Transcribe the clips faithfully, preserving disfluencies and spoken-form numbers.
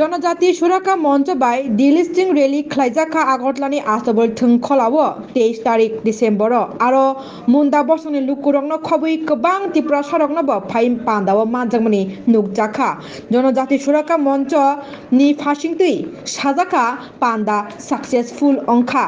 Jonojati Suraka Moncho bai delisting rally khlaijak kha Agartala ni Astabol Thwngkhwla o teis tarik December o. Aro Munda bosongni lukurokno khobwi kwbang Tiprasarokno bo phai panda o manjakmani nukjak kha. Jonojati Suraka Moncho ni phasingtwi sajak kha panda successful wngkha.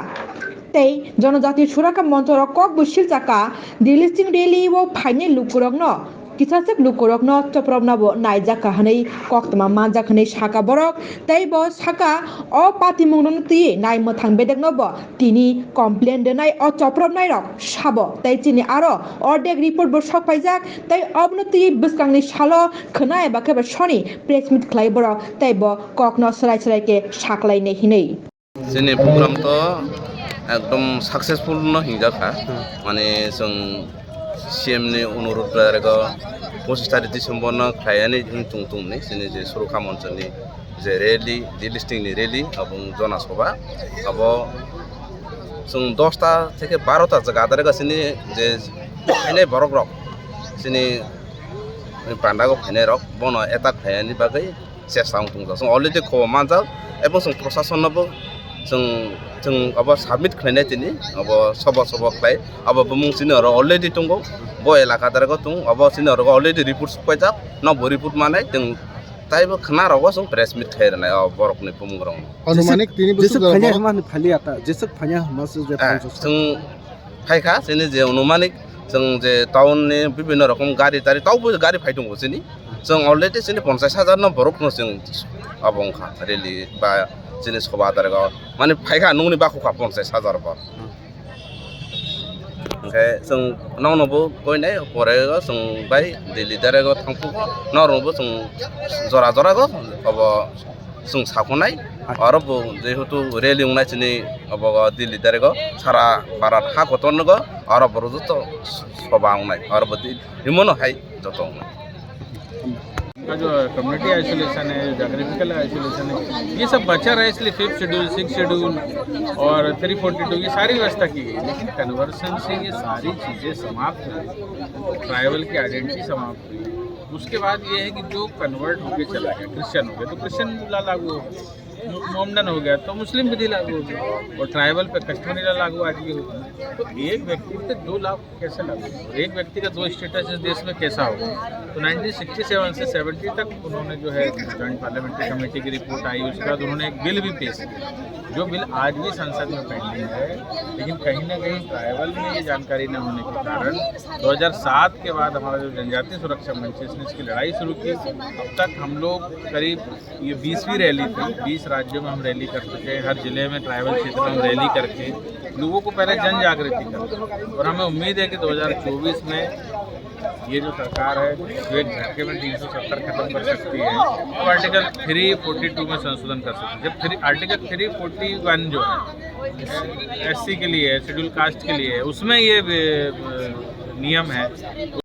Tei Jonojati Suraka Monchorok kokbo siljak kha, delisting rally o phainai lukurokno, kisaswk lukurokno chopropnabo naijak kha hwnwi koktwma manjak hwnwi sakha borok. Tei bo sakha, o patimungrokno twiwi nai mwthang bedeknobo tini complain rwnai o chopropnairok sabo. Tei chini aro ordek report bo sokphaijak, tei obono twiwi bwskangni salo khwna eba khe ba soni press meet khlai borok, tei bo kokno swrai swrai khe saklainai hinwi. Chini program to ekdom successful no hingjak kha. Hmm. Mane chwng C M ni onurudh bai rego pochis tarik December no khlaiani wng tong tong ni chini je Suraka Moncho ni je rally, delisting ni rally, abo wng Jona Sabha. Abo chwng dosta theke barota jaga adare ga chini je phainai borok rok chini panda go phainai rok bono attack khlaiani bagwi chesta wng tong jak. Chwng already khobor manjak, ebong chwng prosason no bo chwng, chwng abo submit khlainai tini, abo sobo sobo khlai, abo bumung chini oro already tongo, bo elaka darego tong, abo chini oro already report sokpaijak, no bo report manai chwng taibo khna rogo chwng press meet khai rwnai o borok ni bumung rok. Anumanik tini bwswk jeswk jora phanya borok hwnma phali ata, jeswk phanya hwnma se je Eh, phai chwng phaikha, chini je onumanik chwng je town ni bibhinno rokom gari tari, taubo gari phai tongo chini. Chwng already chini ponchas hajar no borok no chwng abo wngkha rally ba chini soba darega mani phaikha nungni bakhuka ponchas hajar bor. Hwnkhe chwng nokno bo koinai pore o chwng bai Delhi darega thangphugo, norokno bo chwng jora jora go obo chwng sakhonai, aro bo jehetu rally wngnai chini obo Delhi darego sara Bharat ha kotor nogo aro borok joto soba wngnai aro bo di-, himono hai joto wngnai. का जो community isolation है, geographical isolation है, ये सब बचा रहा है, इसलिए फिफ्थ शेड्यूल, सिक्स शेड्यूल और थ्री फोर्टी टू, ये सारी व्यवस्था की गई। लेकिन कन्वर्शन से ये सारी चीज़ें समाप्त हुई, ट्राइबल की आइडेंटिटी समाप्त हुई। उसके बाद ये है कि जो कन्वर्ट होके चला गया, क्रिश्चियन हो गया, तो क्रिश्चियन लॉ लागू हो गया। मो-, मोमडन हो गया तो मुस्लिम विधि लागू हो गया, और ट्राइबल पे कस्टमरी लॉ लागू आज भी होता है। तो एक व्यक्ति पे दो लॉ कैसे लागू हो? एक व्यक्ति का दो स्टेटस इस देश में कैसा होगा? तो नाइनटीन सिक्सटी सेवन से सेवेंटी तक उन्होंने जो है जॉइंट पार्लियामेंट्री कमेटी की रिपोर्ट आई, उसके बाद उन्होंने एक बिल भी पेश किया, जो बिल आज भी संसद में पेंडिंग है। लेकिन कहीं ना कहीं ट्राइबल में ये जानकारी न होने के कारण दो हज़ार सात के बाद हमारा जो जनजातीय सुरक्षा मंच है, इसने इसकी लड़ाई शुरू की। अब तक हम लोग करीब ये बीसवीं रैली थी, बीस राज्यों में हम रैली कर चुके हैं, हर जिले में ट्राइबल क्षेत्र में हम रैली करके लोगों को पहले जन जागृति कर, और हमें उम्मीद है कि दो हज़ार चौबीस में ये जो सरकार है, जो एक झटके में तीन सौ सत्तर खत्म कर सकती है, तो आर्टिकल थ्री फोर्टी टू में संशोधन कर सकती है। जब three, article three forty one जो है, एससी के लिए है, शेड्यूल कास्ट के लिए है, उसमें ये, अ, नियम है।